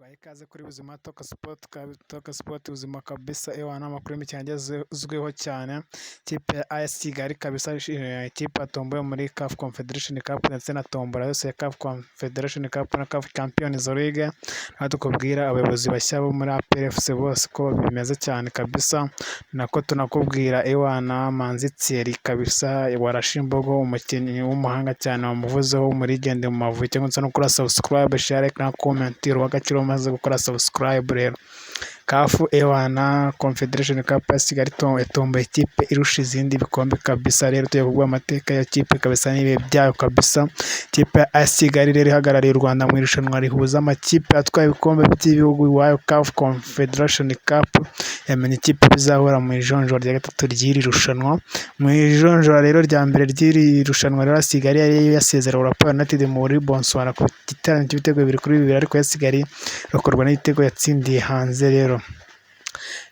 Twaha ikaze kuri Buzima Talk Sport, Talk Sport ubuzima kabisa, ewana amakuru y'imikino agezweho cyane. Ikipe ya AS Kigali kabisa, ikipe yatomboye muri CAF Confederation Cup ndetse na tombora yose ya CAF Confederation Cup na CAF Champions League. Aho tukubwira abayobozi bashya bo muri APR FC bose ko bimeze cyane kabisa, nako tunakubwira ewana Manzi Thierry kabisa warashe imbogo, umukinnyi w'umuhanga cyane wamuvuzeho muri Legend mu Mavubi, cyangwa se no kuri subscribe, share na comment, uw'agaciro umaze gukora subscribe. Rero CAF ewana Confederation Cup ya Kigali yatomboye ikipe irusha izindi ibikombe kabisa. Rero tugiye kuguha amateka ya kipe kabisa n'ibihe byayo kabisa. Ikipe ya AS Kigali rero ihagarariye u Rwanda mu irushanwa rihuza amakipe atwaye ibikombe by'ibihugu iwayo, CAF Confederation Cup, yamenye ikipe bizahura mu ijonjora rya gatatu ry'iri rushanwa. Mu ijonjora rero rya mbere ry'iri rushanwa rero, AS Kigali yari yasezerewe Orapa United muri Botswana ku giterane cy'ibitego 2-2, ariko AS Kigali irokorwa n'igitego yatsindiye hanze.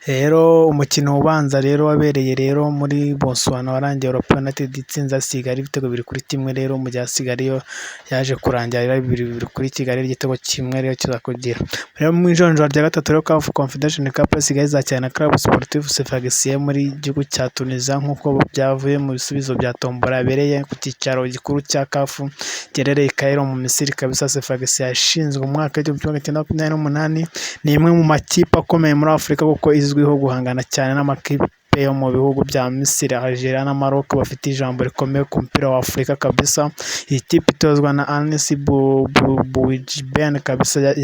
Rero umukino ubanza rero wabereye rero muri Botswana warangiye Orapa United itsinze AS Kigali ibitego 2-1. Rero mu gihe AS Kigali yo yaje kurangira ari 2-2 kuri Kigali, igitego kimwe rero kiza kugira. Rero mu ijonjora rya gatatu rero CAF Confederation Cup, AS Kigali izakina na Club Sportif Sfaxien muri gihugu cya Tunisia, nk'uko byavuye mu bisubizo bya tombora yabereye ku cyicaro gikuru cya CAF giherereye i Cairo mu Misiri kabisa. Sfaxien yashinzwe mu mwaka w'1928, ni imwe mu makipe akomeye muri Afurika kuko izwiho guhangana cyane n'amakipe yo mu bihugu bya Misiri, Algeria na Maroc bafite ijambo rikomeye ku mupira wa Afurika kabisa. Iyi kipe itozwa na Anis Bouijiben kabisa,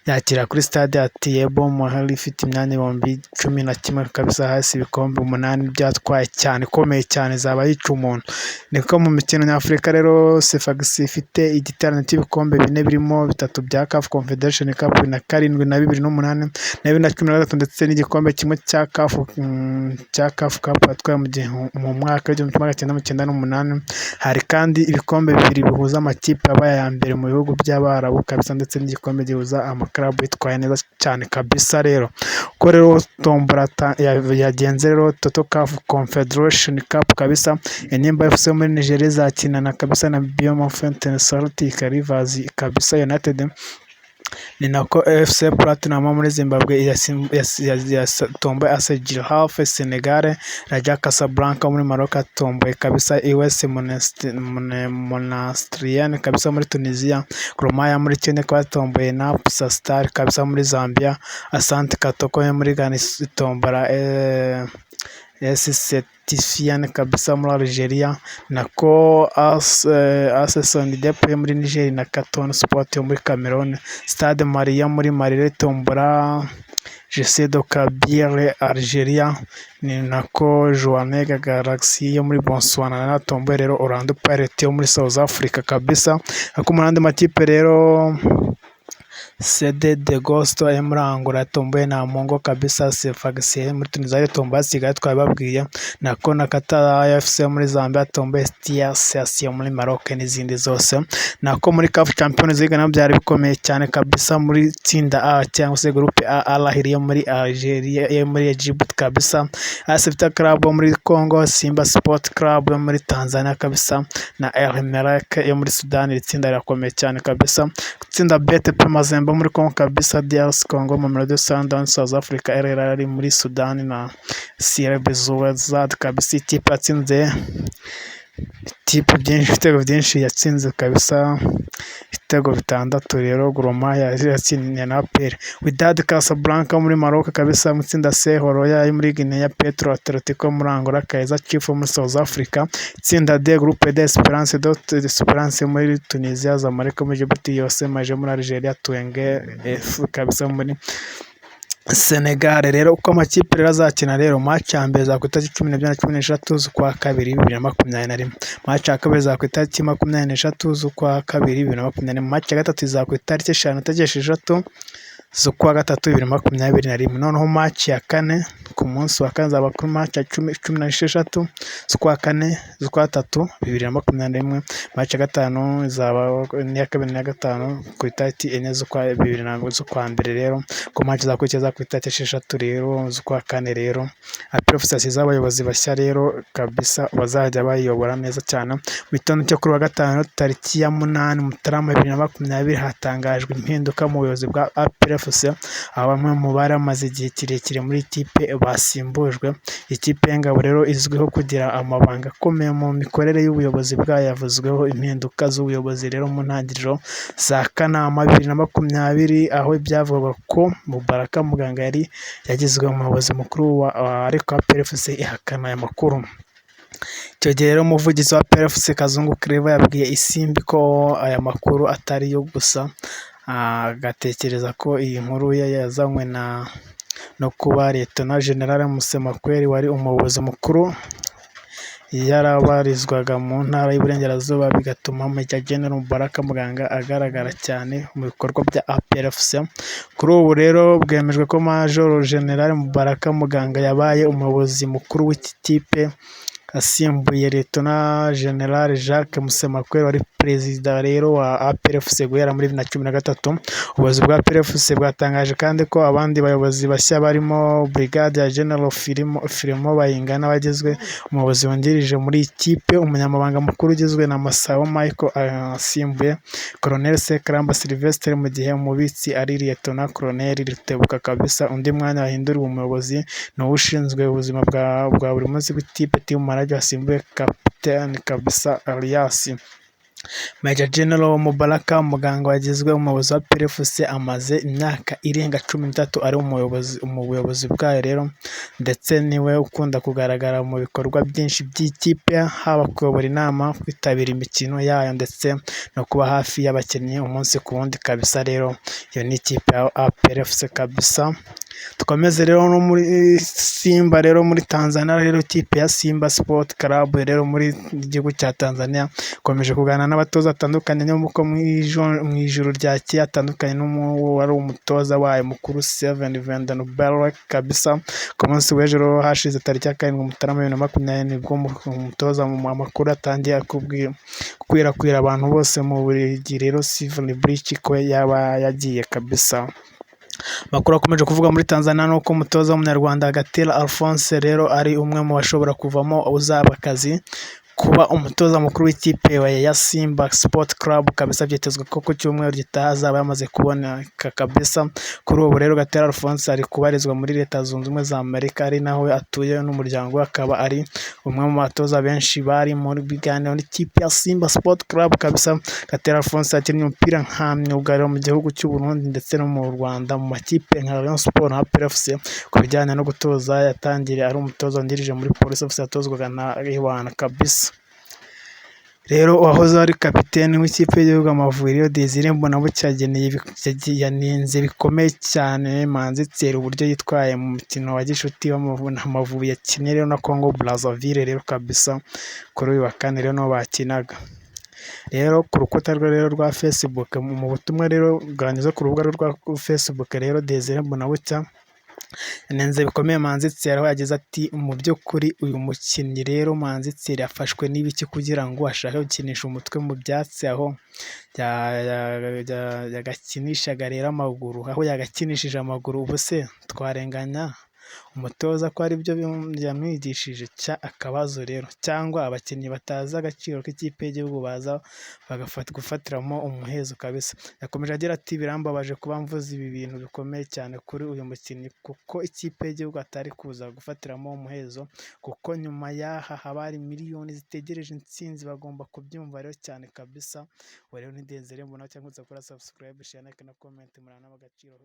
yakira kuri stade ya Tiebo Mahali ifite imyanya 11,000 kabisa, hasi ibikombe 8 byatwaye cyane, ikomeye cyane zaba yica umuntu. Niko mu mikino nyafurika rero Sfaxien ifite igiterane cy'ibikombe bine, birimo bitatu bya CAF Confederation Cup 2007 na 2008 na 2013, ndetse n'igikombe kimwe cya CAF Cup yatwaye mu mwaka w'1998. Hari kandi ibikombe bibiri bihuza amakipe yabaye aya mbere mu bihugu by'Abarabu kabisa, ndetse n'igikombe gihuza amakarabu yitwaye neza cyane kabisa. Rero uko rero tombora yagenze rero, Toto CAF Confederation Cup kabisa, Enyimba FC muri Nigeria izakinana kabisa na Bloemfontein Celtic Rivers kabisa United. Ni nako FC Platinum muri Zimbabwe yatomboye AS Jaraaf Senegal, Raja Casablanca muri Maroc yatomboye kabisa US Monastir kabisa muri Tunisia, Gor Mahia muri Kenya ikaba yatomboye Napsa Stars kabisa muri Zambia, Asante Kotoko yo muri Ghana itombora ES Setifien kabisa muri Algeria, nako AS Sonidep yo muri Niger na Coton Sport yo muri Cameroon. Stade Malien muri Mali itombora JS de Kabylie Algeria, ni nako Jwaneng Galaxy yo muri Botswana natomboye rero Orlando Pirates yo muri South Africa kabisa. Ariko mu yandi makipe rero, Sede de Gosto yo muri Angola yatomboye Namungo kabisa, Sfaxien muri Tunisia yatomboye Kigali twabibabwiye, nako na Qatar FC yo muri Zambia yatomboye STS yo muri Maroc n'izindi zose. Nako muri CAF Champions League nabyo byari bikomeye cyane kabisa. Muri tsinda A cyangwa se groupe A, Al Ahly yo muri Algeria, yo muri Egypt kabisa, AS Vita Club yo muri Congo, Simba Sport Club yo muri Tanzania kabisa na Al Merrikh yo muri Sudan. Iri tsinda rirakomeye cyane kabisa. Itsinda B, TP Mazembe muri Congo kabisa, DRC Congo, Mamelodi Sundowns South Africa, Al Hilal muri Sudan na CR Belouizdad kabisa. Ikipe yatsinze ikipe byinshi, ibitego byinshi yatsinze kabisa, ibitego bitandatu rero, Gor Mahia yatsindiye na APR. Wydad Casablanca muri Maroc kabisa. Mu itsinda C, Horoya yo muri Guinea, Petro Atletico muri Angola, Kaizer Chiefs muri South Africa. Itsinda D, Groupe D, Esperance muri Tunisia, Zamalek muri Djibouti, USM Alger muri Algeria, Teungueth F kabisa muri Senegal. Rero uko amakipe rero azakina rero, match ya mbere izaba ku itariki 12 na 13 z'ukwa kabiri 2021, match ya kabiri izaba ku itariki 23 z'ukwa kabiri 2021, match ya gatatu izaba ku itariki 5 na tariki 6. z'ukwa gatatu 2021. Noneho match ya kane ku munsi wa kane izaba kuri match ya 16 z'ukwa kane, z'ukwa gatatu 2021. Match ya gatanu izaba n'iya kabiri n'iya gatanu ku itariki 4 z'ukwa bibiri na z'ukwa mbere rero, ku match izakurikira ku itariki 6 rero z'ukwa kane rero. APR FC yashyizeho abayobozi bashya rero kabisa bazajya bayiyobora neza cyane. Mu gitondo cyo kuri wa gatanu tariki ya 8 Mutarama 2020 hatangajwe impinduka mu buyobozi bwa APR FC, aho bamwe mu bari bamaze igihe kirekire muri ikipe basimbujwe. Ikipe y'Ingabo rero izwiho kugira amabanga akomeye mu mikorere y'ubuyobozi bwayo, yavuzweho impinduka z'ubuyobozi rero mu ntangiriro za Kanama 2020, aho byavugwaga ko Mubaraka Muganga yari yagizwe umuyobozi mukuru, ariko APR FC ihakana aya makuru. Icyo gihe rero umuvugizi wa APR FC Kazungu Claver yabwiye Isimbi ko aya makuru atari yo, gusa agatekereza ko iyi nkuru ye yazanywe no kuba Lieutenant General Musemakweli wari umuyobozi mukuru yarabarizwaga mu ntara y'Iburengerazuba, bigatuma Major General Mubaraka Muganga agaragara cyane mu bikorwa bya APR FC. Kuri ubu rero bwemejwe ko Major General Mubaraka Muganga yabaye umuyobozi mukuru w'iki kipe, asimbuye Lieutenant General Jacques Musemakweli wari perezida rero wa APR FC guhera muri 2013. Ubuyobozi bwa APR FC bwatangaje kandi ko abandi bayobozi bashya barimo Brigadier General Philemon Bayingana wagizwe umuyobozi wungirije muri iyi kipe, umunyamabanga mukuru ugizwe na Masabo Michael asimbuye Colonel Sekaramba Sylvestre, mu gihe umubitsi ari Lieutenant Colonel Rutebuka kabisa. Undi mwanya wahinduriwe umuyobozi ni uw'ushinzwe ubuzima bwa buri munsi bw'ikipe, Team Manager, wasimbuye Captain Kabisa Alias. Major General Mubaraka Muganga wagizwe umuyobozi wa APR FC amaze imyaka irenga 13 ari umuyobozi mu buyobozi bwayo rero, ndetse niwe ukunda kugaragara mu bikorwa byinshi by'ikipe, haba kuyobora inama, kwitabira imikino yayo ndetse no kuba hafi y'abakinnyi umunsi ku wundi kabisa. Rero iyo ni ikipe ya APR FC kabisa. Dukomeze rero no muri Simba rero muri Tanzania rero, ikipe ya Simba Sport Club rero muri gihugu cya Tanzania ikomeje kuganira n'abatoza batandukanye, nk'uko mu ijoro ryakeye atandukanye n'uwari umutoza wayo mukuru Seven van den Berg kabisa. Ku munsi w'ejo hashize tariki ya 7 Mutarama 2020 nibwo umutoza mu amakuru atangiye gukwirakwira abantu bose mu Bubiligi rero, Steven Brych ko yaba yagiye kabisa. Amakuru akomeje kuvuga muri Tanzania ni uko umutoza w'umunyarwanda Gatera Alphonse rero ari umwe mu bashobora kuvamo uzaba akazi kuba umutoza mukuru w'ikipe ya Simba Sport Club kabisa. Byitezwe ko ku cyumweru gitaha azaba yamaze kuboneka kabisa. Kuri ubu rero Gatera Alphonse ari kubarizwa muri Leta Zunze Ubumwe za Amerika, ari naho atuye n'umuryango we, akaba ari umwe mu batoza benshi bari muri biganiro n'ikipe ya Simba Sport Club kabisa. Gatera Alphonse yakinnye umupira nka myugariro mu gihugu cy'u Burundi ndetse no mu Rwanda mu makipe nka Rayon Sports na APR FC. Ku bijyanye no gutoza yatangiriye ari umutoza wungirije muri Police FC yatozwaga na Iwana kabisa. Rero uwahoze ari kapiteni w'ikipe y'igihugu Amavubi Desire Mbonabucya yanenze bikomeye cyane Manzi Thierry uburyo yitwaye mu mukino wa gishuti Amavubi yakinnye rero na Congo Brazzaville rero kabisa. Kuri uyu wa kane rero niho bakinaga. Rero ku rukuta rwe rero rwa Facebook, mu butumwa rero bwanyuze ku rubuga rwa Facebook rero, Desire Mbonabucya yanenze bikomeye Manzi Thierry, aho yagize ati: "Mu by'ukuri uyu mukinnyi rero Manzi Thierry yafashwe n'ibiki kugira ngo ashake gukinisha umutwe mu byatsi aho yagakinishaga rero amaguru, aho yagakinishije amaguru? Ubu se twarenganya umutoza ko aribyo yamwigishije? Akabazo rero, cyangwa abakinnyi batazi agaciro k'ikipe y'igihugu baza gufatiramo umuhezo kabisa." Yakomeje agira ati: "Birambabaje kuba mvuze ibi bintu bikomeye cyane kuri uyu mukinnyi, kuko ikipe y'igihugu atari kuza gufatiramo umuhezo, kuko nyuma y'aha haba hari miliyoni zitegereje intsinzi, bagomba kubyumva rero cyane kabisa." Uwo rero ni Desire Mbonabucya, nkwibutsa gukora subscribe, share, like na comment. Muri n'ab'agaciro.